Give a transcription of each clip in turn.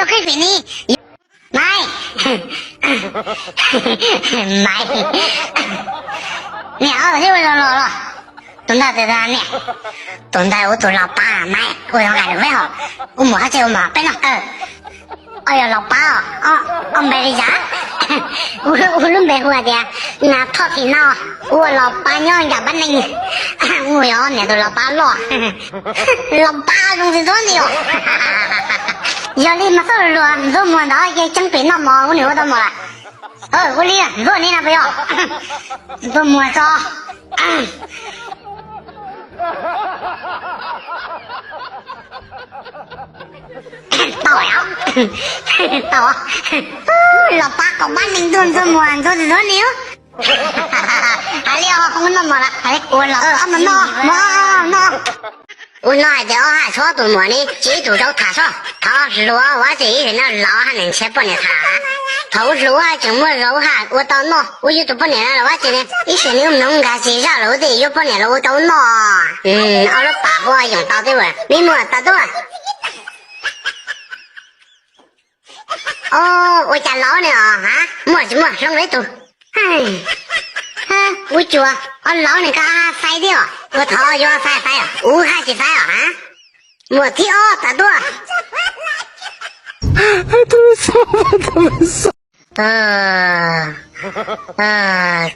Khib fim ni. Maiv, Maiv, niam, ua los los los. Tus ntawd tias niam, tus ntawd ua tus Los Pab, Maiv, ua zoo hais lus peb hos, ua muam hab tse ua muam peb no. Ua yog Los Pab, ob npe li cas? Ua lub npe hu hais tias Nas Thoj Thim no, ua Los Pab nyob nram Pab Neeg. Ua yog niam tus Los Pab loj. Los Pab zoo tsis ntxuav nti os. Yog li mas txhob luag, Ntxuaj Muas ntawd ces tseeb pem noj mov ua nws ua tau mos lawm. Ua li Ntxuaj ni na puas yog? Ntxuaj Muas tso. Tau, tau. Los Pab qaum Pab Neeg tuaj, Ntxuaj Muas ntxuav tsis ntxuav ni. Hais li os, ua noj mov lawm, hais li ua los ob no noj, noj, noj. Ua no hais tias ob hab tshuav tus muam ni tsis ib tug zaub tham sob. Thaum hluas ua tsi ib sim no laus hab neeg nrhiav poj niam tham. Thaum hluas tseem muaj zaub hab ua tau noj, ua yus tus poj niam no los ua tsi ne, ib sim no mloog nkag tsis zaj los ua tij yuav poj niam los ua tau noj. Ob lub pam ua yoom tau tib ua, me muam tas tuaj. Ua cas laus ne os, hab muaj tsis muaj hloov ib tug. Ua cas ob laus ne koj hab faib thiab os, ua thov yuav faib faib os, ua hab tsis faib os hab. Muam thib ob tas tuaj.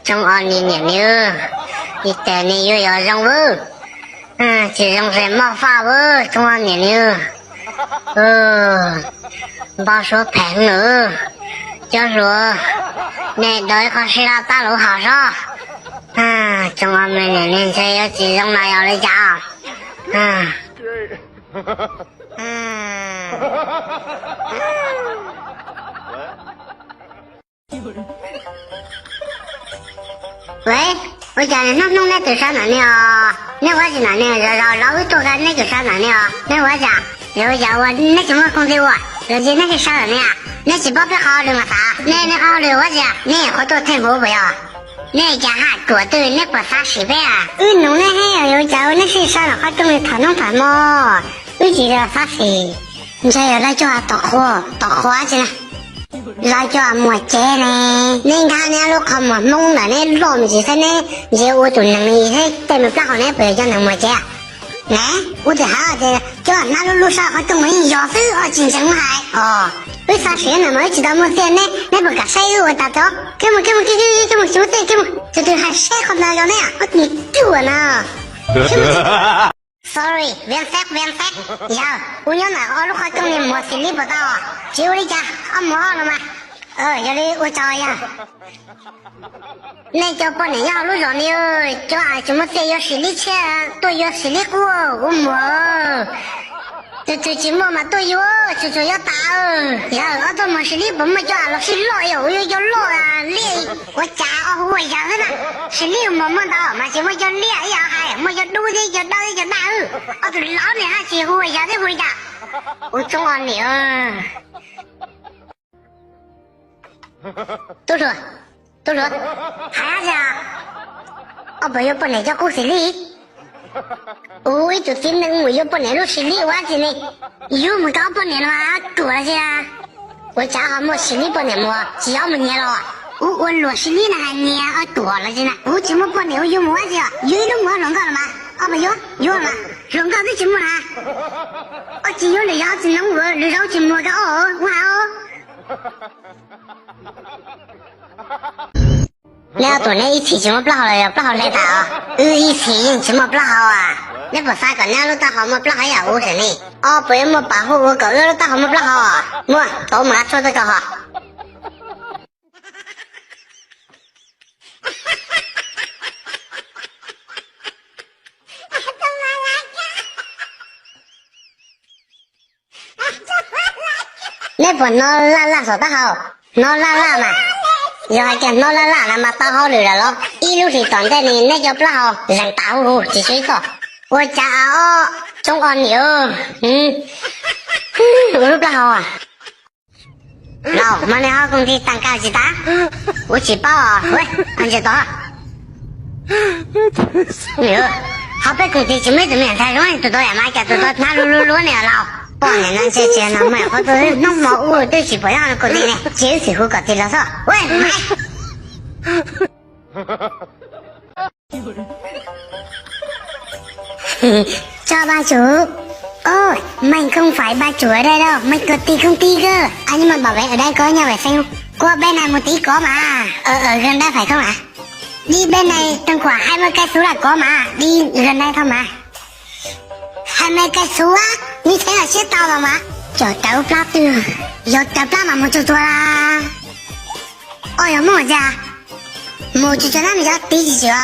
Tsoob Ob Niam niam ni, ib teg ne yuav yog zoo vwb, tsis zoo ces moj faj vwb Tsoob Ob Niam ni. Npau suav phem nws, cov hluas, nej daws ib qho sib laj tab lub haus sob. Tsoob Ob Niam niam ntshe yuav tsis zoo no yog li cas. Ua cas hnub hnub neb twb sawv ntawm ne os? Neb ua tsi ntawm ne? Zaum zaum los wb tuaj neb twb sawv ntawm ne os, neb ua tsi? Yog ua cas uas neb tsis muaj koom tij ua los sis neb thiaj sawv ntawm ne? Neb tsis paub peb qhov hauj lwm mas xav, nej nej qhov hauj lwm ua tsi? Neb qhov tuaj theej huv puas yog? Neb cas haj ruam twg, neb puas xav sim peb? Wb nug neb thiab, yog ua cas neb thiaj sawv los qhov rooj li tham noob tham hmo? Wb tsis xav sim, ntshe yog lawv coj tom qhua, tom qhua tsi na. Lawv coj muag cev ne. Neb nkag neb lub qhov muag Hmoob ntawm neb loj me ntsis xwb, neb ntsia ua tus neeg li thiab tej me plaub hau neb puas yog cov neeg muag cev? Ne, ua tsis hais tias coj hnab lub lub sab qhov rooj mas yeej yog xwb os, tsis ntseeg hais os. Wb xav sim ntawm mas wb tsis tau muaj txiaj, neb neb puas kam saib wb ua tas tso? Keb mus keb mus keb mus tsis muaj txiaj keb mus, tus twg hais saib qhov ntawd zov neb, ua tus cuaj na. Sorry, Viam Xeeb, Viam Xeeb. Yawg, kuv nyob ntawm ob lub qhov rooj li muag xim lib puas tau? Tsis ua li cas, ob muag ob no mas. Yog li ua tsaug yawg. Nej cov poj niam nyob hauv lub zos ni, cov tsis muaj txiaj yuav xim lib tshiab tuaj yuav xim lib qub kuv muag. Tus twg tsis muaj mas tuaj yuav, tsuas tsuas yuav tas. Yawg, ob tug muag xim lib puas muaj cov los sib loj, yog kuv yuav cov loj li. Ua cas ob hu ua yawg xwb na? Xim lib muag muaj ntau mas tsis muaj cov liaj ib yam hais, muaj cov dub thiab cov dawb thiab cov daj. Ob tug laus ne haj tsis hu ua yawg thiab hu li cas? Ua Tsoob Ob Niam. Tub hluas, tub hluas, hais dab tsi? Ob puas yuav poj niam coj kub xim lib? Ua ib tug txiv neej mus yuav poj niam lub xim lib ua dab tsi ne? Yuav mus tau ob poj niam no ruam los sis? Ua cas ho muaj xim lib poj niam mus tsis yog mus nyias los? Ua ua luam xim lib na hais nyias ruam los sis na? Kuv tsis muaj poj niam ua yuav mus ua dab tsi os? Yuav ib lub mus hluas nkauj los mas. Ob puas yuav? Yuav mas. Hluas nkauj twb tsis muaj na. Ob tsis yuav lwm yam tsis noog, lwm zaus tsis muag ka ob ua hais os. Neb ob tug neb ib txhis tsis muaj plaub hau los yog plaub hau hle tas os? Wb ib txhis yeej tsis muaj plaub hau as. Neb puas xav kom neb lub taub hau muaj plaub hau ib yam kuv xwb ne? Ob puas yuav muaj pam huaj ua kom wb lub taub hau muaj plaub hau? Muaj, tau mus av tshuaj tuaj ko hos. Neb puas hnov laj laj saum taub hau? Hnov laj laj mas. Yog hais tias hnov laj laj na mas tau hauj lwm lawm los? Ib lub hlis tom ntej ni neb cov plaub hau zeeg tas huv huv tsis tshuav ib txoj. Ua cas os, Tsoob Ob Niam, ua lub plaub hau. Laus, hmo no ho koom tij tag kawg tsis tas? Kuv tsis paub os. Ntsia tod, ho peb koom tij tsis muaj ib tug me nyuam ntxhais zoo tus tod yam mas cas tus tod hnab luab luab luab ne laus. Poj niam no ntshe tsis no mas qhov twg hnub hmo ua twb tsis pom nyob kom li ne, tsis xim hu kom tig los xwb. Chào bà chủ. Ôi, mình không phải bà chủ ở đây đâu, mình của ty công ty cơ. Anh nhưng mà bảo vệ ở đây có nhà vệ sinh không? Qua bên này một tí có mà. Ở ở gần đây phải không ạ? Đi bên này tầm khoảng hai mươi cây số là có mà, đi gần đây thôi mà. Hai mươi cây số á, như thế là siết tao rồi mà. Chở cháu plab tư, giờ cháu plab mà một chục chùa là. Ôi, yog muaj cas mus tsis tshua nab nws cov tib tsis tsis os.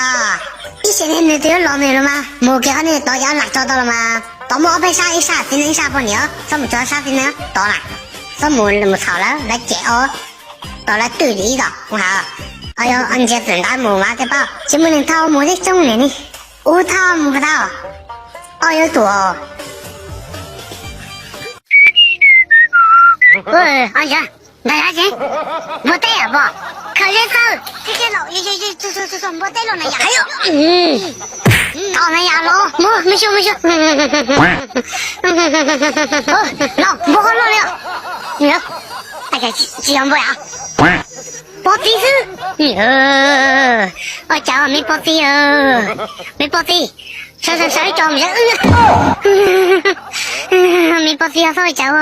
Ib xyoo nws twb los nws los mas mus kiag qhov nws tod cov lam tso tau los mas tod muaj ob peb sab, ib sab txiv neej ib sab poj niam, txhob mus tso sab txiv neej tod lawm. Txhob mus mus txhaum lawv, lawv cem os. Tod lawv twj dim ib tom kuv hais. Os yog ntsia txawm ntab mus mas tej pab tsis muaj neeg thauj mus tej tsooj niam ni. Ub thauj mus puas tau? Os yog tuam. Ntag yog tsev npua teb os pog, khaws zeb xawb. Npua teb los na yom. Thaum na yom los muab me xyu me xyu. Los npua qhov loj li os. Tsis yog npua yom. Pov txi xwb. Ua cas me pov txi, me pov txi. Sawv sawv sawv ib co me, me pov txi xyov ua cas.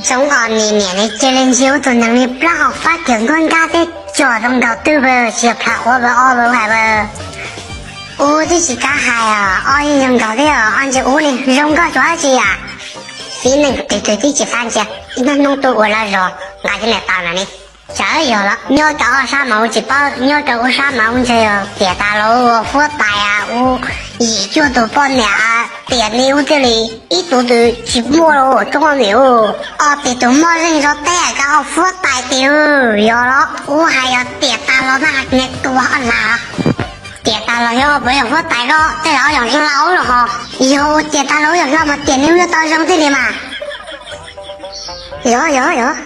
Xyov os, niam niam ne cia li ntsia ub tus nees li plaub hau fab kawg nkaus, nkaj teb cog zoo nkaus twb vwm, tsis yog plhaw quav vwm ob vwm hais vwm. Ub twb tsis kam hais os, ob yeej zoo nkaus thiab os, ob ntsia ub li zoo nkauj tsuas dab tsi yom. Txiv neej twg twg twb tsis xav ntsia, ib hnub hnub tuaj ua lawv zog nqa cov niam tais no ne. Xyov yog los nyob rau ob sab mas ua tsis paub, nyob rau ub sab mas ua ntshe yog tiam tas los ua huab tais ua yim cuaj tus poj niam tiam ni ub thiaj li ib tug twg tsis muaj los tsoob niam ub. Ob peb tus moj zeej zov teb kav ua huab tais tiag yog los ub hais yog tiam tas los na niag tua hab las. Tiam tas los yog puas yog huab tais los tej zaum yog hlau los ho. Yog ua tiam tas los yog hlau mas tiam ni ub yuav tau zoo thiaj li mas. Yog yog yog.